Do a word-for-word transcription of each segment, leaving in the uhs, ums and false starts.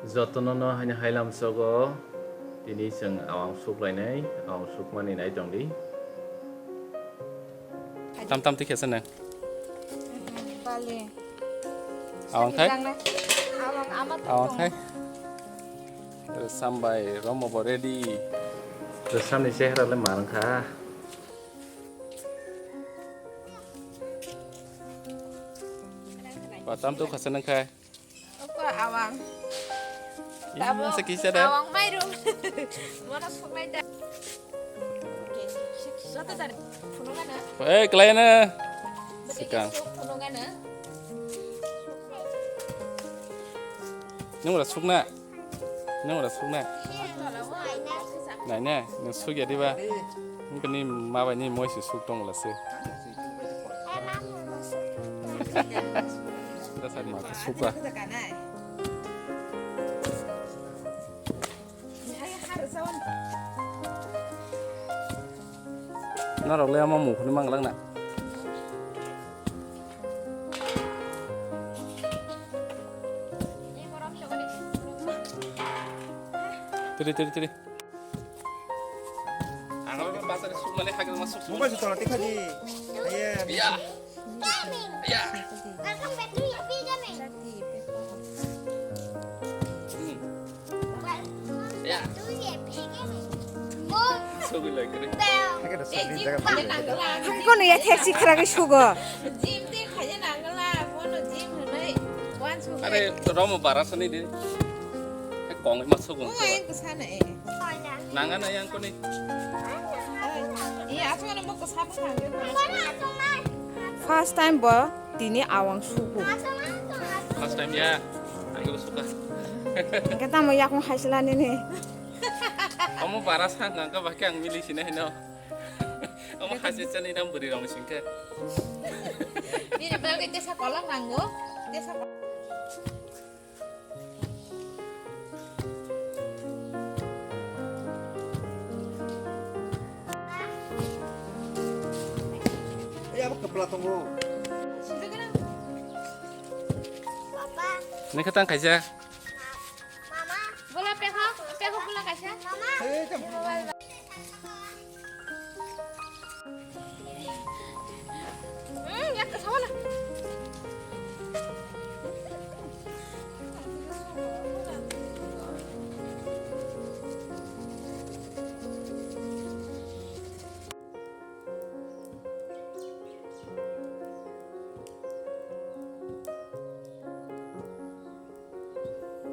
Jotono no haino hailam sogo, tini chwng awang suklainai, awang sukmani nai tongdi. Tam tam tikhe sene. Bale. Awang khai? Awang ama. Awang khai? Sambai romo bo ready. Samni chehra le marang kha. Ba tam tu khasa nang khai. Oko awang. Ih, masa kisa da? Awang mairum. Mana sungai da. Oke. Satu tadi. Phunukana. Eh, kelaina. Sikang. Phunukana. Nung ora sukna. Nung ora sukna. Nai ne, nung sukya diba? Nung kani mabai ni moi si suk tong lase. Mata suka. Norok le ama mukhuni manglak na. Tiri, tiri, tiri. Ang oro bazar sukmani hagel ma suk. Mobile se tola tikha di. Aye. Ya. Ya. Ya. Sugui lai kare. Hake da sugui jaga. Hake kono ya taxi khara ke sugo. Gym te khaya nangla, bono gym hwnwi. Wan sugo. Are romo bara sani de. Kong ma sugo. Nanga na yang kuni. First time bo tini awang suku. First time ya. Ang suka. Engke tamo yakung haisilani ni. Omo bara sang ang ka bahke ang mili sini hino. Omo hasil chani nam buri rong singke. Bini bagwi tesa kolok nango. Tesa kolok. Ini ketang kaisa. Bola pekho, pekho bola kaisa. Ya,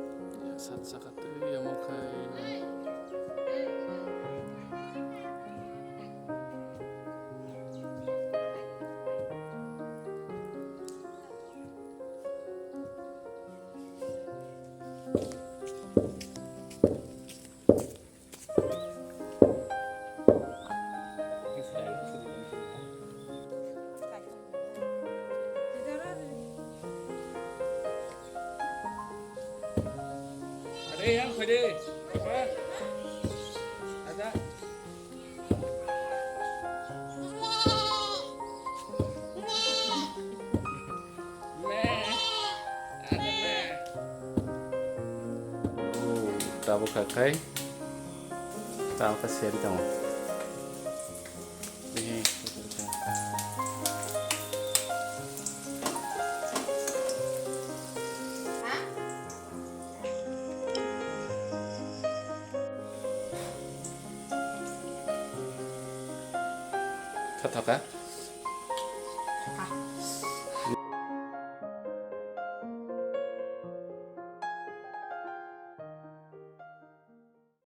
sat saka twi ya, mo khai. Ade, yang kau de. Apa? Ada. Tabuk kha khai. Tabuk kha seri tongo. Kha thoka.